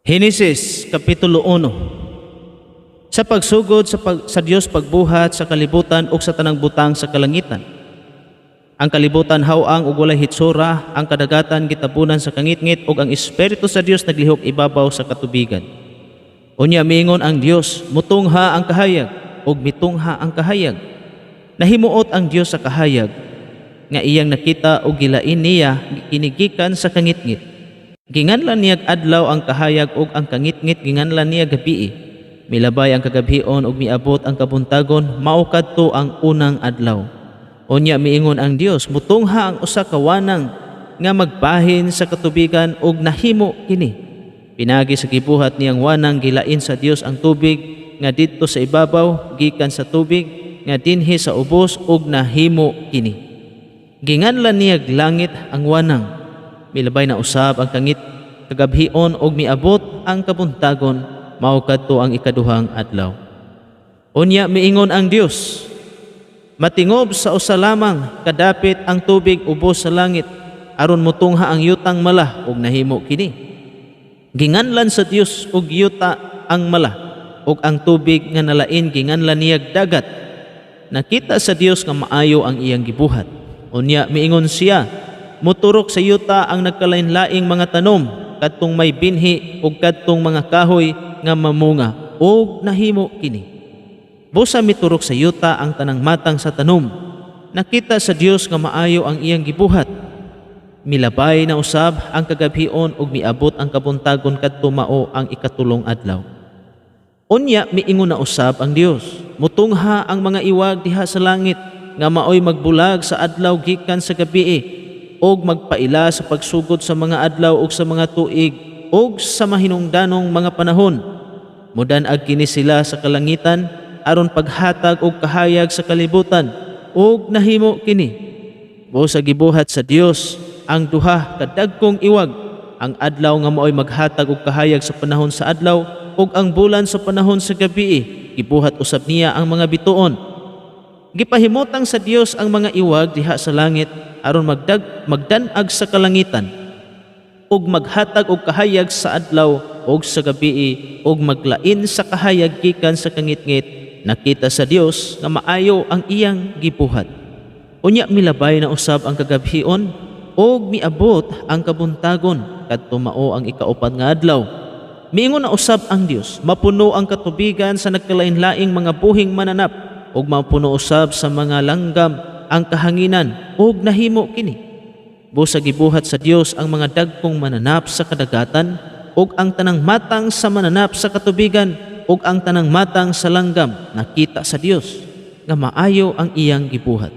Henesis Kapitulo 1. Sa pagsugod sa Dios pagbuhat sa kalibutan ug sa tanang butang sa kalangitan. Ang kalibutan haw-ang ug walay hitsura, ang kadagatan gitabunan sa kangitngit ug ang espiritu sa Dios naglihok ibabaw sa katubigan. Unya miingon ang Dios, "Mutungha ang kahayag," ug mitungha ang kahayag. Nahimuot ang Dios sa kahayag nga iyang nakita ug gilain niya kini gikan sa kangitngit. Ginganlan niya adlaw ang kahayag ug ang kangitngit ginganlan niya gabii. Milabay ang kagabhion ug miabot ang kabuntagon, mao kadto ang unang adlaw. Unya miingon ang Dios, "Mutungha ang usa ka wanang nga magbahin sa katubigan," ug nahimo kini. Pinagi sa gibuhat niyang wanang, gilain sa Dios ang tubig nga didto sa ibabaw gikan sa tubig nga dinhi sa ubos, ug nahimo kini. Ginganlan niya langit ang wanang. Milabay na usab ang kagabhion ug miabot ang kabuntagon, mao kadto ang ikaduhang adlaw. Unya miingon ang Dios, "Matingob sa usa lamang kadapit ang tubig ubos sa langit aron mutungha ang yutang mala," ug nahimo kini. Ginganlan sa Dios og yuta ang mala, ug ang tubig nga nalain ginganlan niya dagat. Nakita sa Dios nga maayo ang iyang gibuhat. Unya miingon siya, "Muturok sa yuta ang nagkalain-laing mga tanom, kadtong may binhi ug kadtong mga kahoy nga mamunga," ug nahimo kini. Busa miturok sa yuta ang tanang matang sa tanom. Nakita sa Dios nga maayo ang iyang gibuhat. Milabay na usab ang kagabhion ug miabot ang kabuntagon, kadto mao ang ikatulong adlaw. Unya miingon na usab ang Dios, "Mutungha ang mga iwag diha sa langit nga maoy magbulag sa adlaw gikan sa gabii ug magpaila sa pagsugod sa mga adlaw ug sa mga tuig ug sa mahinungdanong mga panahon. Mudan-ag kini sila sa kalangitan aron paghatag og kahayag sa kalibutan," ug nahimo kini. Busa gibuhat sa Dios ang duha ka dagkong iwag, ang adlaw nga maoy maghatag og kahayag sa panahon sa adlaw ug ang bulan sa panahon sa gabii. Gibuhat usab niya ang mga bituon. Gipahimutang sa Dios ang mga iwag diha sa langit aron magdan-ag sa kalangitan ug maghatag og kahayag sa adlaw ug sa gabii ug maglain sa kahayag gikan sa kangitngit. Nakita sa Dios nga maayo ang iyang gibuhat. Unya milabay na usab ang kagabhion ug miabot ang kabuntagon, kadto mao ang ikaupat nga adlaw. Miingon na usab ang Dios, "Mapuno ang katubigan sa nagkalain-laing mga buhing mananap ug mapuno usab sa mga langgam ang kahanginan," ug nahimo kini. Busa gibuhat sa Dios ang mga dagkong mananap sa kadagatan ug ang tanang matang sa mananap sa katubigan ug ang tanang matang sa langgam. Nakita sa Dios nga maayo ang iyang gibuhat.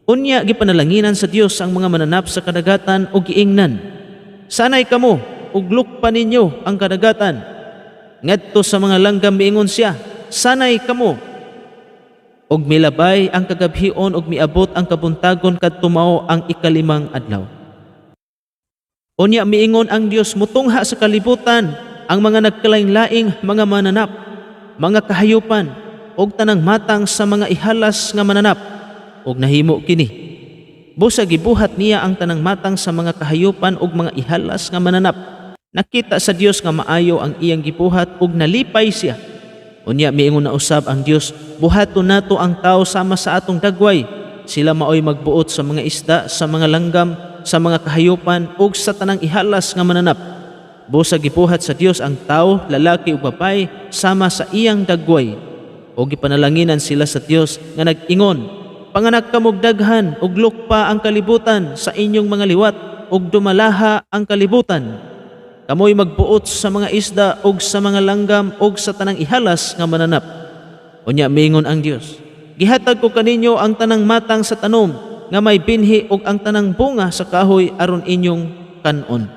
Unya gipanalanginan sa Dios ang mga mananap sa kadagatan ug giingnan, "Sanay kamo ug lukpa ninyo ang kadagatan." Ngadto sa mga langgam miingon siya, "Sanay kamo." Ug milabay ang kagabhion ug miabot ang kabuntagon, kadto mao ang ikalimang adlaw. Unya miingon ang Dios, "Mutungha sa kalibutan ang mga nagkalain-laing mga mananap, mga kahayupan ug tanang matang sa mga ihalas nga mananap," ug nahimo kini. Busa gibuhat niya ang tanang matang sa mga kahayupan ug mga ihalas nga mananap. Nakita sa Dios nga maayo ang iyang gibuhat ug nalipay siya. Unya miingon na usab ang Dios, "Buhaton nato ang tao sama sa atong dagway. Sila maoy magbuot sa mga isda, sa mga langgam, sa mga kahayupan ug sa tanang ihalas nga mananap." Busa gibuhat sa Dios ang tao, lalaki ug babaye, sama sa iyang dagway. O gipanalanginan sila sa Dios nga nag-ingon, "Panganak kamog daghan ug lukpa ang kalibutan sa inyong mga liwat ug dumalaha ang kalibutan. Kamoy magbuot sa mga isda ug sa mga langgam ug sa tanang ihalas nga mananap." Unya miingon ang Dios, "Gihatag ko kaninyo ang tanang matang sa tanom nga may binhi ug ang tanang bunga sa kahoy aron inyong kan-on.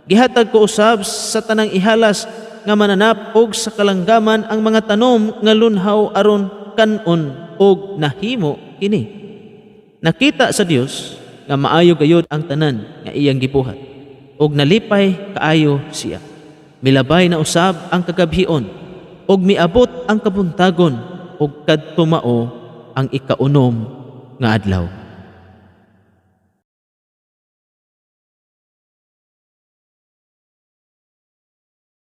Gihatag ko usab sa tanang ihalas nga mananap ug sa kalanggaman ang mga tanom nga lunhaw aron kan-on," ug nahimo kini. Nakita sa Dios nga maayo gayud ang tanan nga iyang gibuhat ug nalipay kaayo siya. Milabay na usab ang kagabhion ug miabot ang kabuntagon, ug kadto mao ang ikaunom nga adlaw.